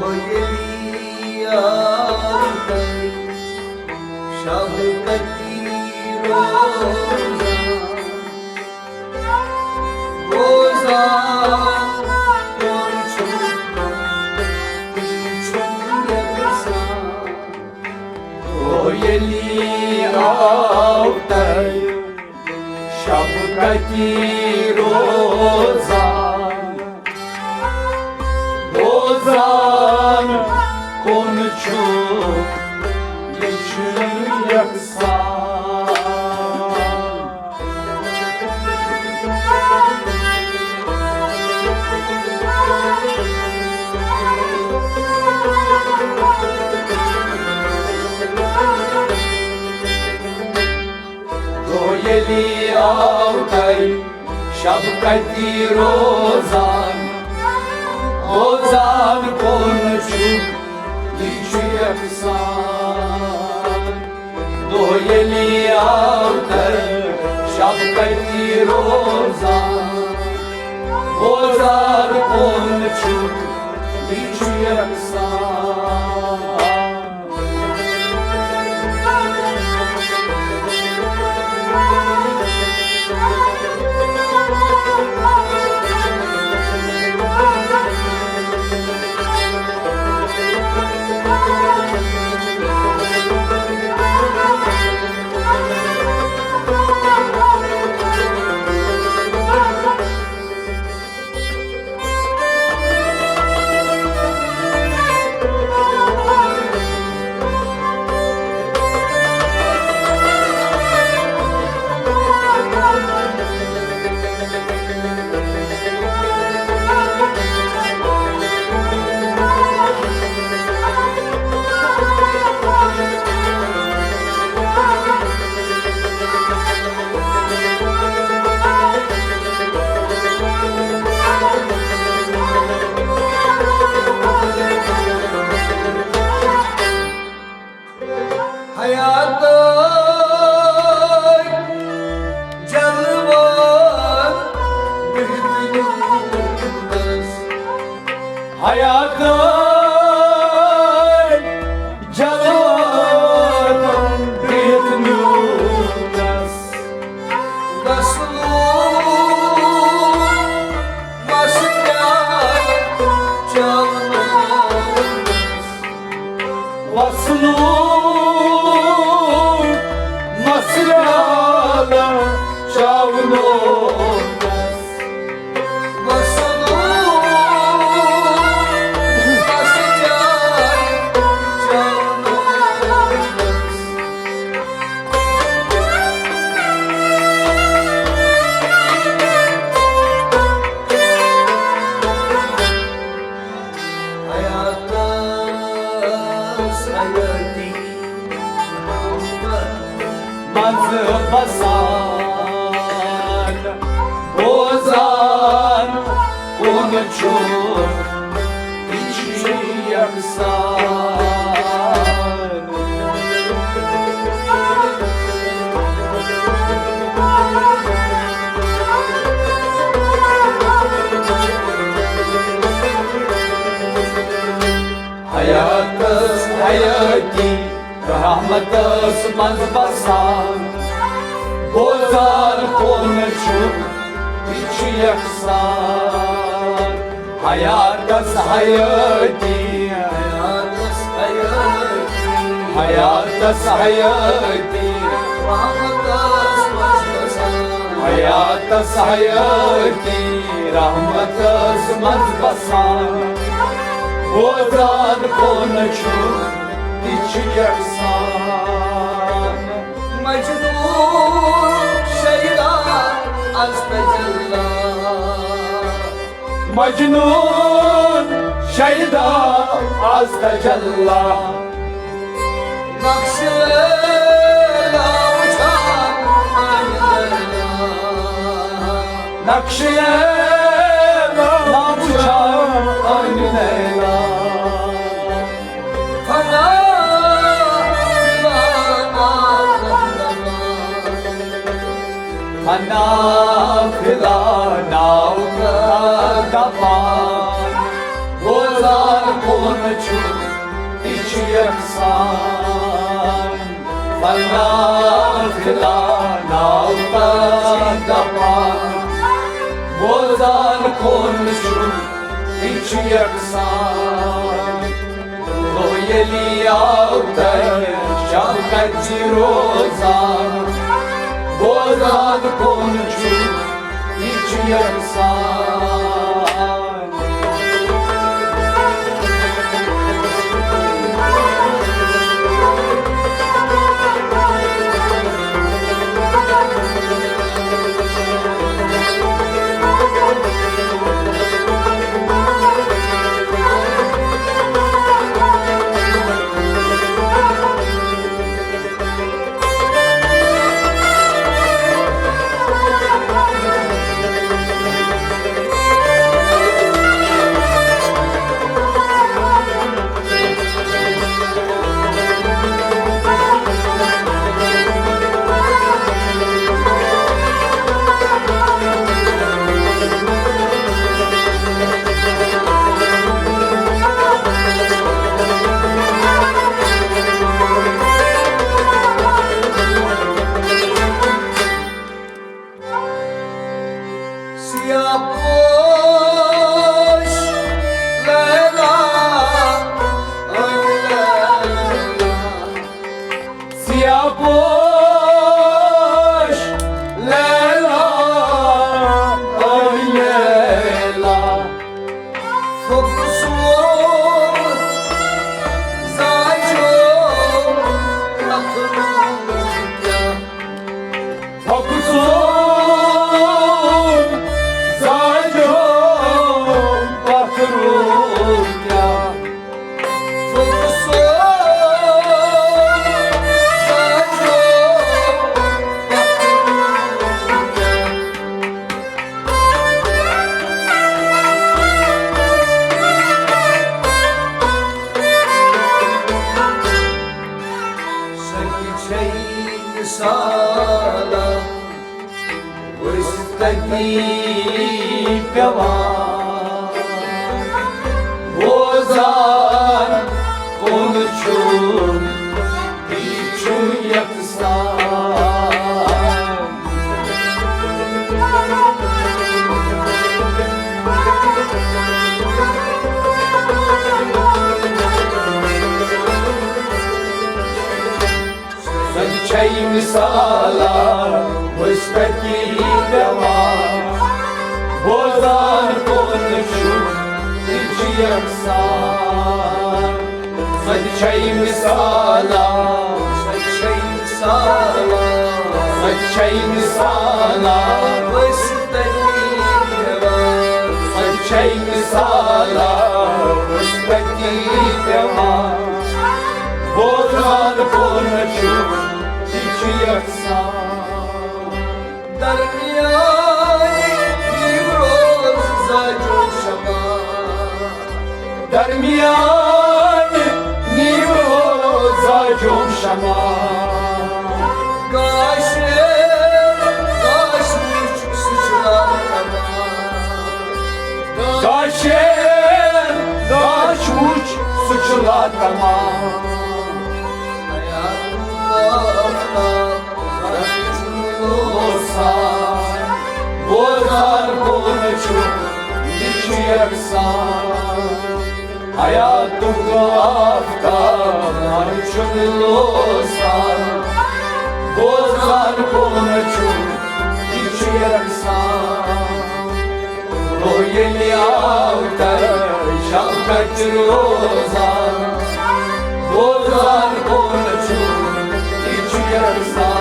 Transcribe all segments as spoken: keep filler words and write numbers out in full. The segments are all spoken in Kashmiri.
ییٚلہِ آو تۄہہِ شفقتی روزان، روزان کون چھُ، یہِ چھُ یَژھان۔ او ییٚلہِ آو تۄہہِ شفقتی روزان، روزان کون چھُ، یہِ چھُ یَژھان۔ گوٚو ییٚلہِ آو تۄہہِ شفقتی روزان، روزان کون چھُ، یہِ چھُ یَژھان۔ دۄہ ییٚلہِ آو تۄہہِ شفقتی روزان، روزان کون چھُ، یہِ چھُ یَژھان۔ حیاتٕکۍ جلوَن بِہِتھ نیوٗنَس۔ حیاتٕکۍ جلوَن بِہِتھ نیوٗنَس۔ وصلو مستیار چاونس۔ وصلو مستیار چاونس۔ وصلو مستیار چاونس۔ حیاتس حیاتی منٛز بسان، بوزان کُن چھُ، یہِ چھُ یکسان۔ حیاتس حیاتی رحمتس منٛز بسان، بوزان کُن چھُ، یہِ چھُ یکسان۔ حیاتس حیٲتی، حیاتس حیٲتی، حیاتس حیٲتی، رحمتس منٛز بسان۔ حیاتس حیٲتی، رحمتس منٛز بسان۔ بوزان کُن چھُ، تہِ چھُ یکسان۔ مجنون شیدا از تجلی۔ مجنون شیدا از تجلی۔ نقش لیلا وچھان آنہِ لیلا۔ نقش لیلا وچھان آنہِ لیلا۔ فنا فی الفنا۔ فنا فی الفنا دپان، بوزان کون چھُ، یہِ چھُ یَکسان۔ فنا فلانا تہٕ دَپان، بوزان کون چھُ، یہِ چھُ یَکسان۔ گوٚو ییٚلہِ آو تۄہہِ شب کتہِ روزان، بوزان کون چھُ، یہِ چھُ یَکسان۔ سیاہ پوش لیلا، سیاہ پوش لیلا، لیلا۔ خوبصورت زاجو پتھروں کیا، خوبصورت زاجو پتھروں کیا، خوبصورت زاجو پتھروں کیا۔ سۄ تہِ چھے مثالا وُستتی پیوان، بوزان کون چھُ، یہِ چھُ یَکسان۔ سۄ تہِ چھے مثالا وُستتی پیوان، بوزان کون چھُ، یہِ چھُ یَکسان۔ سۄ تہِ چھے مثالا، سۄ تہِ چھے مثالا، سۄ تہِ چھے مثالا، وُستتی پیوان۔ سۄ تہِ چھے مثالا وُستتی پیوان، بوزان کون چھُ، یہِ چھُ یَکسان۔ درمیان نیمروز زاجو شمع، درمیان نیمروز زاجو شمع۔ کاش، کاش وُچھ سُہ چھُ لاتما۔ کاش، کاش وُچھ سُہ چھُ لاتما۔ بوزان کون چھُ، یہِ چھُ یَکسان۔ حیاتُک آفتاب چھُنہٕ لوسان۔ بوزان کون چھُ، یہِ چھُ یَکسان۔ گوٚو ییٚلہِ آو تۄہہِ شب کتہِ روزان، بوزان کون چھُ، یہِ چھُ یَکسان۔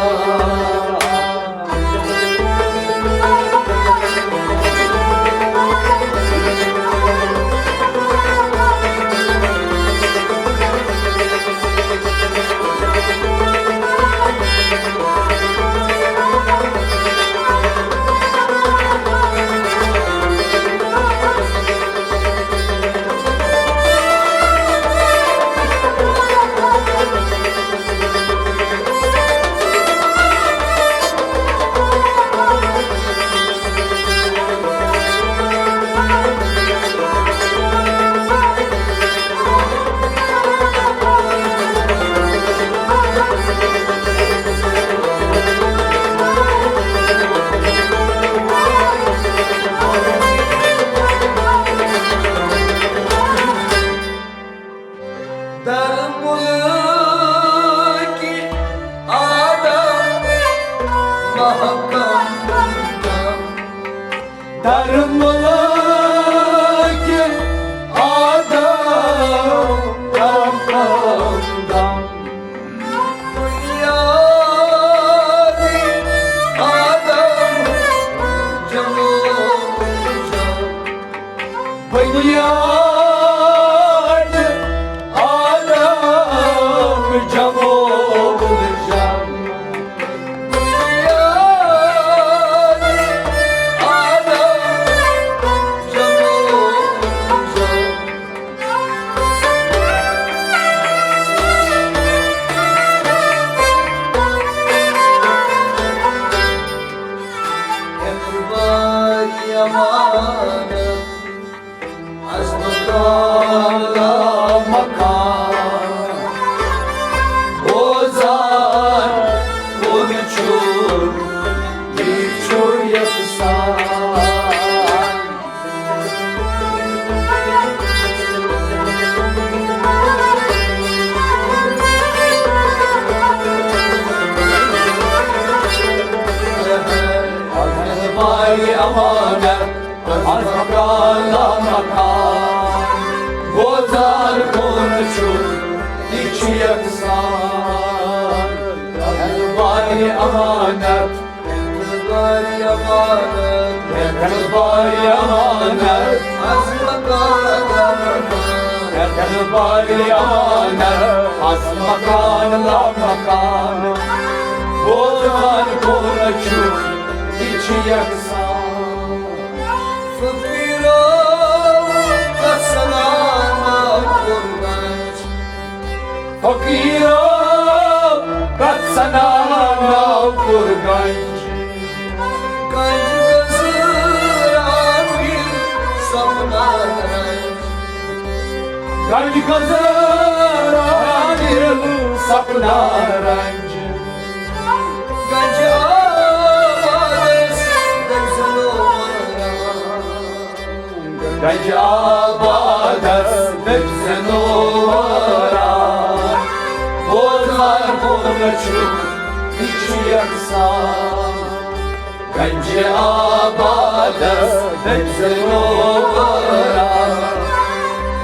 در ملک آدم دم دم دم۔ بنیاد آدم جمال جان۔ بنیاد آدم جمال جان۔ بنیاد آدم جمال جان۔ اعتباری امانت از مکان لامکان، گذار کن چون بیچو یکسان۔ اعتباری امانت از مکان لامکان، گذار کن چون بیچو یکسان۔ اعتباری امانت، اعتباری امانت، اعتباری امانت از مکان لامکان۔ اعتباری امانت از مکان لامکان، گذار کن چون بیچو یکسان۔ فقیرا، کتھ سنا ناو کوٚر گنج؟ فقیرا، کتھ سنا ناو کوٚر گنج؟ گنج گزر عامر سپنا رنج۔ گنج گزر عامر سپنا رنج۔ گنج آبادس دٔپۍ زٮ۪نو واران۔ گنج آبادس دٔپۍ زٮ۪نو واران۔ بوزان کون چھُ، یہِ چھُ یکسان۔ گنج آبادس دٔپۍ زٮ۪نو واران۔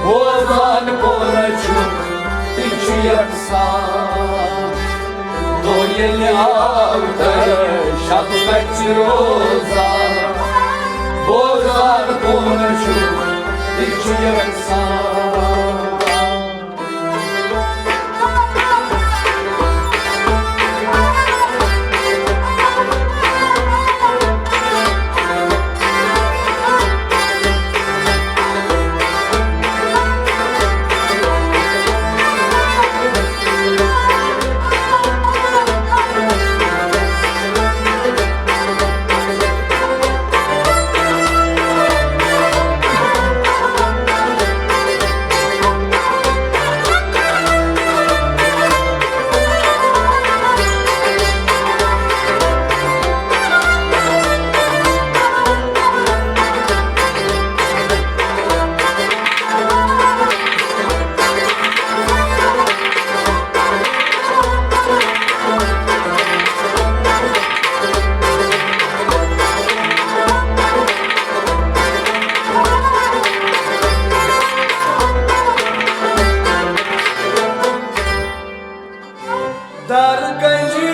بوزان کون چھُ، یہِ چھُ یکسان۔ گوٚو ییٚلہِ آو تۄہہِ شب بچہِ روزان، بوزان کون چھُ، یہِ چھُ یکسان۔ درگنجی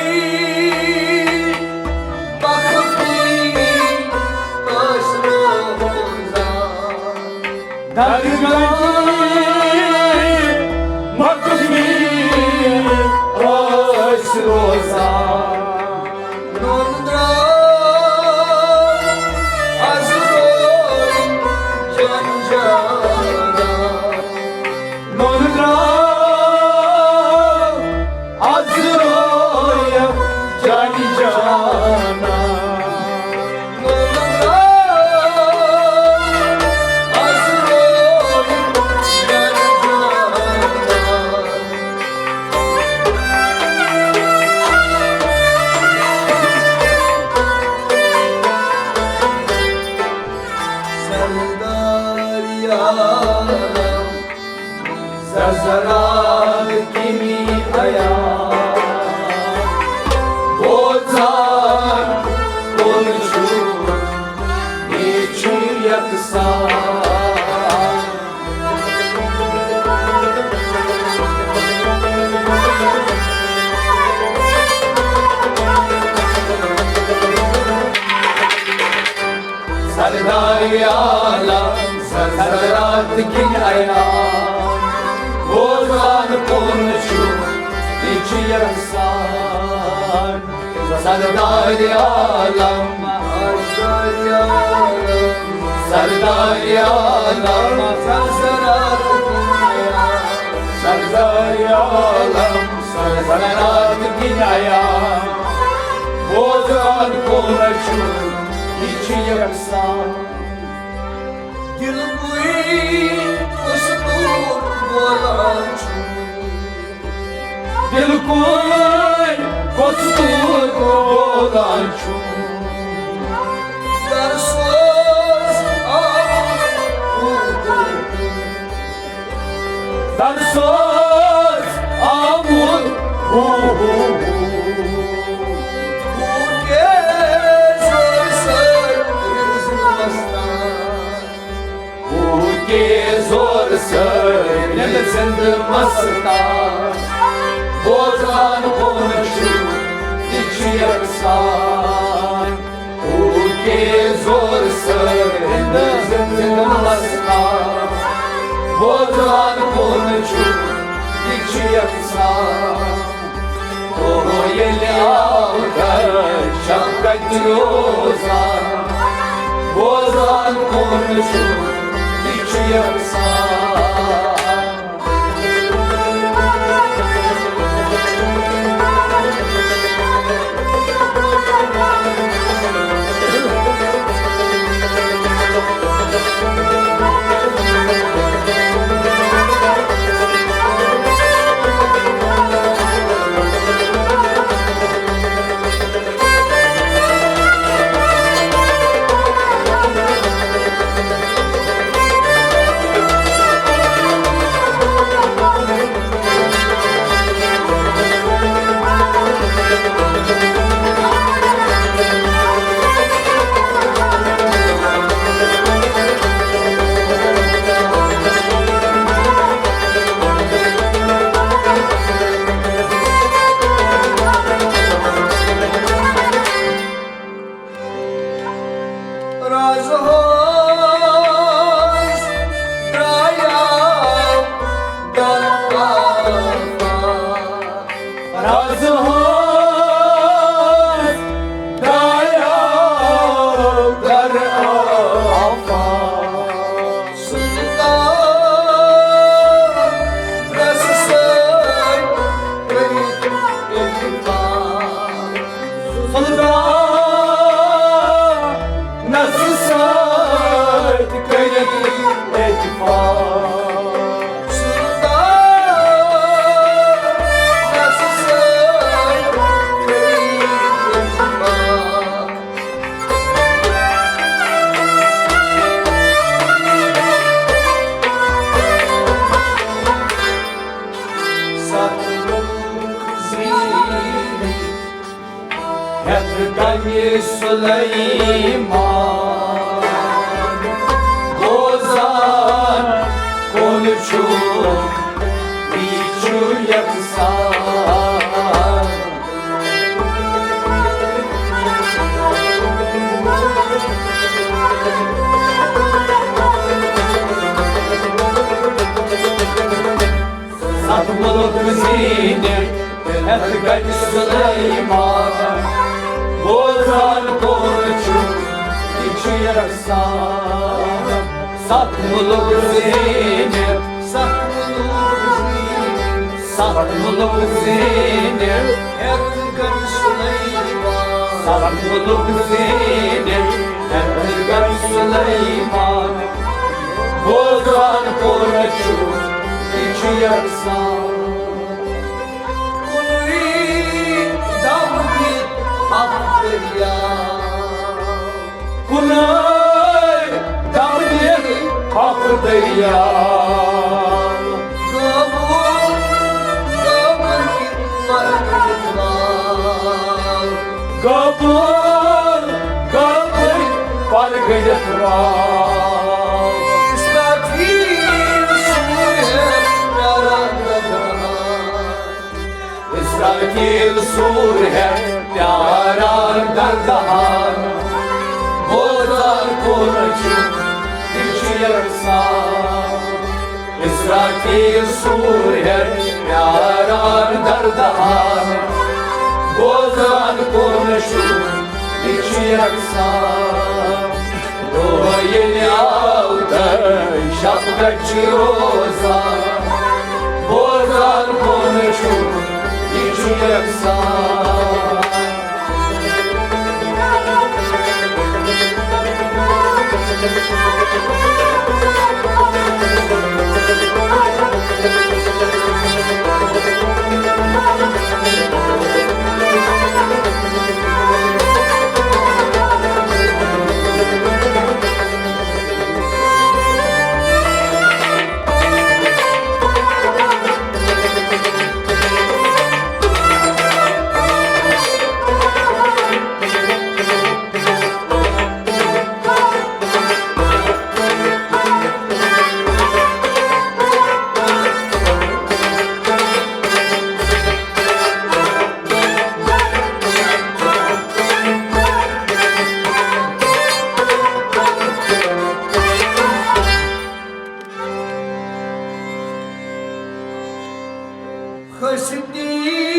مخفی ٲسۍ روزان۔ درگنجی مخفی ٲسۍ روزان۔ نوٚن درٛاو از روے جنجالہ۔ نوٚن درٛاو از روے جنجالہ۔ نوٚن درٛاو از روے جنجالہ۔ سردار عالم ززرال کِنی عیال، بوزان کون چھُ، یہِ چھُ رات کِنۍ عیان، بوزان کُن چھُ، یہِ چھُ یَژھان۔ سردار عالم، سردار عالم، سردار عالم، سردار کِنۍ عیان، بوزان کُن چھُ، یہِ چھُ یَژھان۔ دِل کُے کُس تور بولان چھُ۔ دِل کُے کُس تور بولان چھُ۔ در سوز آمُت۔ در سوز آمُت۔ ہو، ہو، ہو۔ ہو کے زور سۭتۍ رِنٛدٕ زِنٛدٕ مستان۔ ہو کے زور سۭتۍ رِنٛدٕ زِنٛدٕ مستان۔ بوزان کُن چھُ، یہِ چھُ یَژھان۔ ہو کے زور سۭتۍ رِنٛدٕ زِنٛدٕ مستان۔ بوزان کُن چھُ، یہِ چھُ یَژھان۔ او ییٚلہِ آو گرٕ شفقت روزان، بوزان کُن چھُ، یہِ چھُ یَژھان۔ رازہس درٛایاو در آفاق۔ رازہس درٛایاو در آفاق۔ سلطان رس سۭتۍ کٔرِتھ اتفاق۔ سلطانس سۭتۍ کٔرِتھ اتفاق۔ سلطانس سۭتۍ کٔرِتھ اتفاق۔ ستھ مُلک زیٖنِتھ ہٮ۪تھ گنہِ سلیمان۔ بوزان کُن چھُ، یہِ چھُ یَژھان۔ ستھ مُلک زیٖنِتھ ہٮ۪تھ گنہِ سلیمان۔ بوزان کُن چھُ، یہِ چھُ یَژھان۔ ستھ مُلک زیٖنِتھ، ستھ مُلک زیٖنِتھ، ستھ مُلک زیٖنِتھ ہٮ۪تھ گنہِ سلیمان۔ ستھ مُلک زیٖنِتھ ہٮ۪تھ گنہِ سلیمان۔ بوزان کُن چھُ، یہِ چھُ یَژھان۔ کُنُے دم دِتھ اکھ دٔریاو۔ کُنُے دم دِتھ اکھ دٔریاو۔ گابُل، گابُل کِنۍ پرگٔژھِتھ واو۔ گابُل، گابُل پرگٔژھِتھ واو۔ اسرافیل سوٗر ہٮ۪تھ پیاران دردہار۔ اسرافیل سوٗر ہٮ۪تھ پیاران دردہار۔ بوزان کُن چھُ، یہِ چھُ یَژھان۔ اسرافیل سوٗر ہٮ۪تھ پیاران دردہار، بوزان کون چھُ یہِ چھُ یکسان۔ دۄہ ییٚلہِ آو تہٕ شفقت چھِ روزان، بوزان کون چھُ یہِ چھُ یکسان۔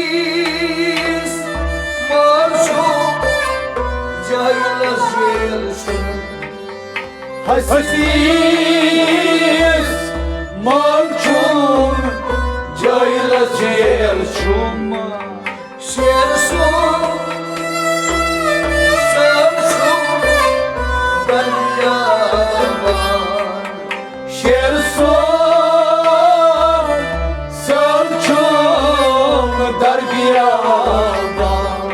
ہستیس مار چھُ جٲہلس جیل چھُ۔ ہستیس مار چھُ جٲہلس جیل چھُ۔ شیر سُنٛد سر چھُ دریاوان۔ شیر سُنٛد سر چھُ دریاوان۔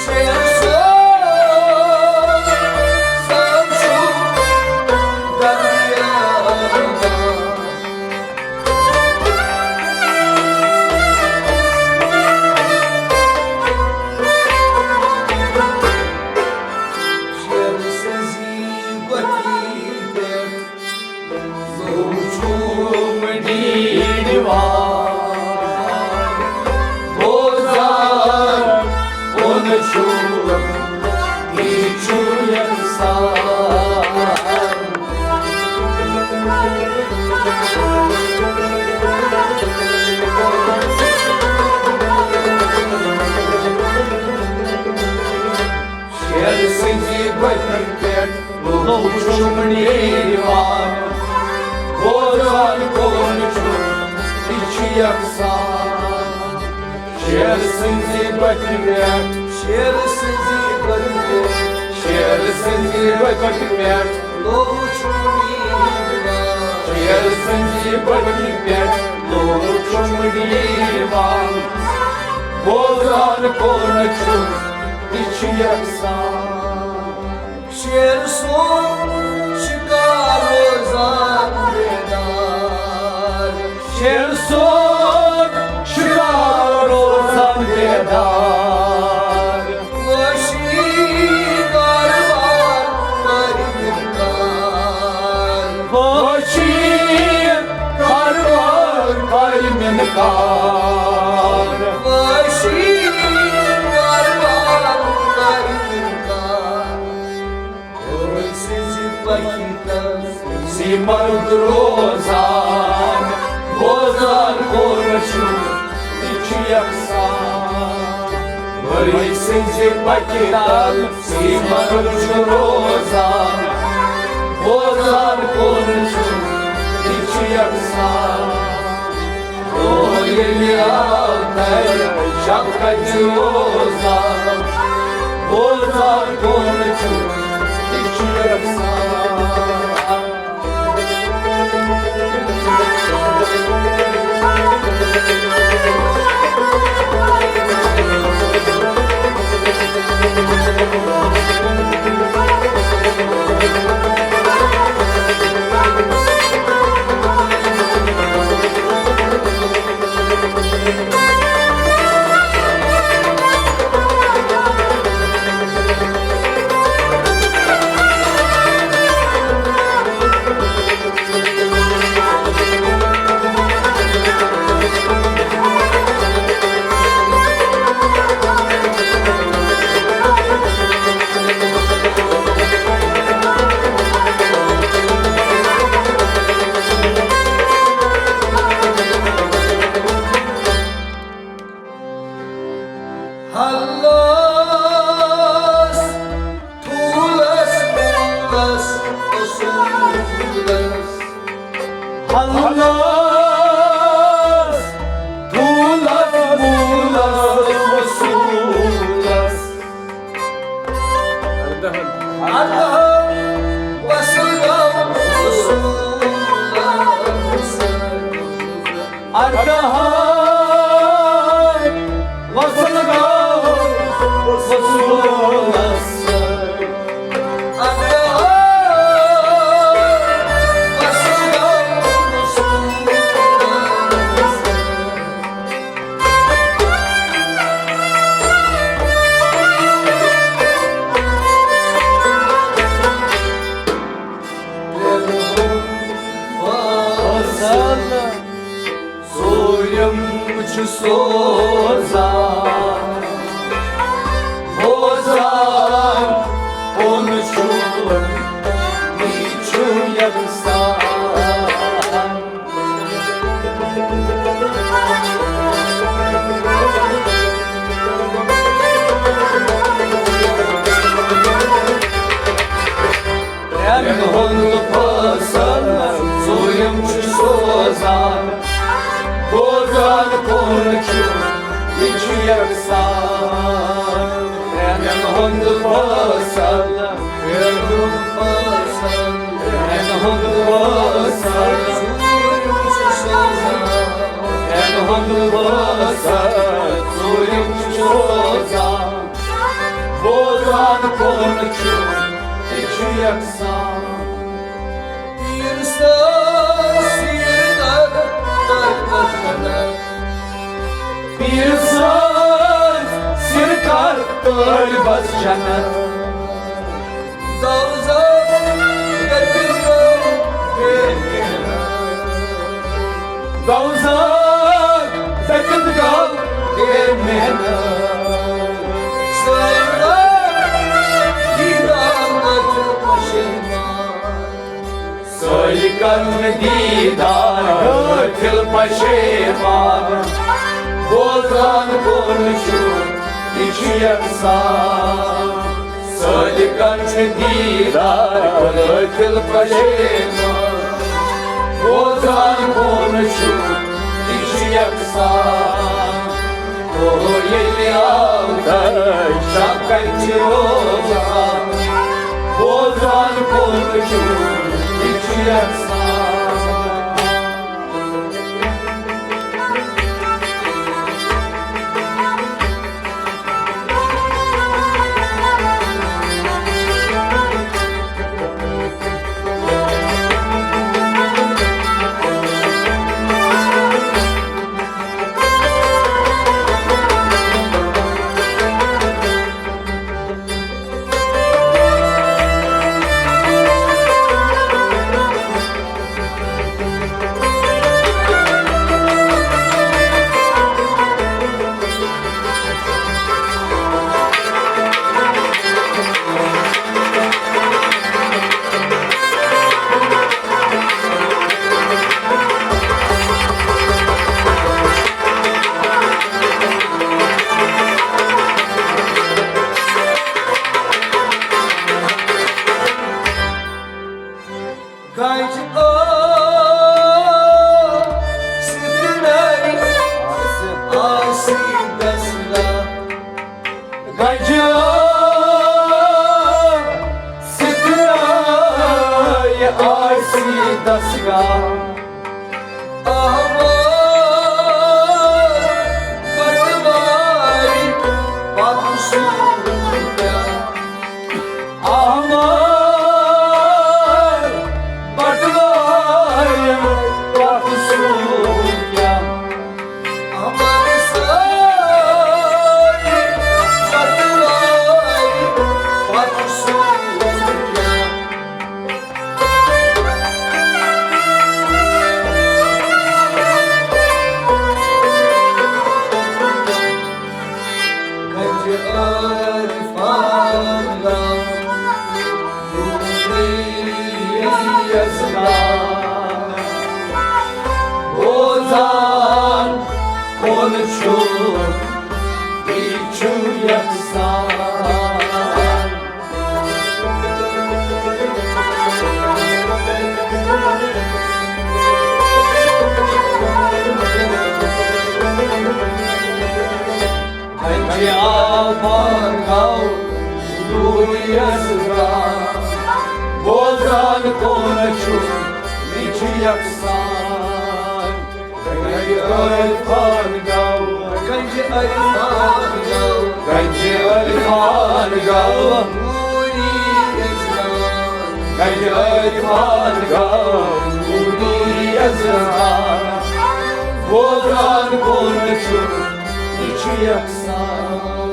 شیر سُنٛد سر چھُ دریاوان۔ شیر سٕنٛزِ گۄپھِ پٮ۪ٹھ لوٚو چھُم ڈیٖڈ دِوان۔ بوزان کون چھُ، یہِ چھُ یَژھان۔ شیر سٕنٛزِ گۄپھِ پٮ۪ٹھ لوٚو چھُم ڈیٖڈ دِوان۔ بوزان کون چھُ، یہِ چھُ یَژھان۔ شیر سٕنٛزِ گۄپھِ پٮ۪ٹھ، شیر سٕنٛزِ گۄپھِ پٮ۪ٹھ، شیر سٕنٛزِ گۄپھِ پٮ۪ٹھ لوٚو چھُم ڈیٖڈ دِوان۔ شیر سٕنٛزِ گۄپھِ پٮ۪ٹھ لوٚو چھُم ڈیٖڈ دِوان۔ بوزان کون چھُ، یہِ چھُ یَژھان۔ شیر سُنٛد شِکار روزان بیدار۔ شیر سُنٛد شِکار روزان بیدار۔ وٲشی کاربار کَرِ مِنکار۔ وٲشی کاربار کَرِ مِنکار۔ وٲشی کاربار کَرِ مِنکار۔ مٔرۍ سٕنٛزِ پکھِ تل سیٖمرُد روزان، بوزان کون چھُ، یہِ چھُ یَژھان۔ مٔرۍ سٕنٛزِ پکھِ تل سیٖمرُد چھُ روزان، بوزان کون چھُ، یہِ چھُ یَژھان۔ او ییٚلہِ آو تَے شب کَتہِ روزان، بوزان کون چھُ، یہِ چھُ یَژھان۔ ارداہن وصل گوٚو رسولس۔ ارداہن وصل گوٚو رسولس۔ ژوٗرِم چھُ سوزان، بوزان کُن چھُ، یہِ چھُ یَکسان۔ ترٛٮ۪ن ہُنٛد فٲصلہٕ ژوٗرِم چھُ سوزان۔ بوزان کُن چھُ، یہِ چھُ یَکسان۔ ترٛٮ۪ن ہُنٛد فٲصلہٕ، ترٛٮ۪ن ہُنٛد فٲصلہٕ، ترٛٮ۪ن ہُنٛد فٲصلہٕ، ترٛٮ۪ن ہُنٛد فٲصلہٕ ژوٗرِم چھُ سوزان۔ بوزان کُن چھُ، یہِ چھُ یَکسان۔ پیٖر صٲب سیٖر در طٲلبس جنت۔ پیٖر صٲب سیٖر در طٲلبس جنت۔ دوزخ گٔژھِتھ گوٚو بے محنت۔ دوزخ گٔژھِتھ گوٚو بے محنت۔ سٲلِکن دیٖدار غٲفِل پشیمان۔ سٲلِکن دیٖدار غٲفِل پشیمان۔ بوزان کُن چھُ، یہِ چھُ یَکسان۔ سٲلِکن چھُ دیٖدار غٲفِل پشیمان۔ بوزان کُن چھُ، یہِ چھُ یَکسان۔ او ییٚلہِ آو تۄہہِ شکن چھِ روزان، بوزان کُن چھُ، یہِ چھُ یَکسان۔ گنج او ستنائی آسی دسگاہ۔ گنج او ستنائی آسی دسگاہ۔ احمد بٹواری پتہٕ سوٗزیا۔ احمد بٹواری پتہٕ سوٗزیا۔ احمد ساری بٹواری پتہٕ سوٗزیا۔ گنج عارفان گام، روحی یزدان۔ بوزان کُن چھُ، یہِ چھُ یَکسان۔ بوزان کُن چھُ، یہِ چھُ یَکسان۔ عرفان گو، گنج عرفان گو، گنج عرفان گو، نوری اذہان۔ گنج عرفان گو، نوری اذہان۔ بوزان کُن چھُ، یہِ چھُ یکسان۔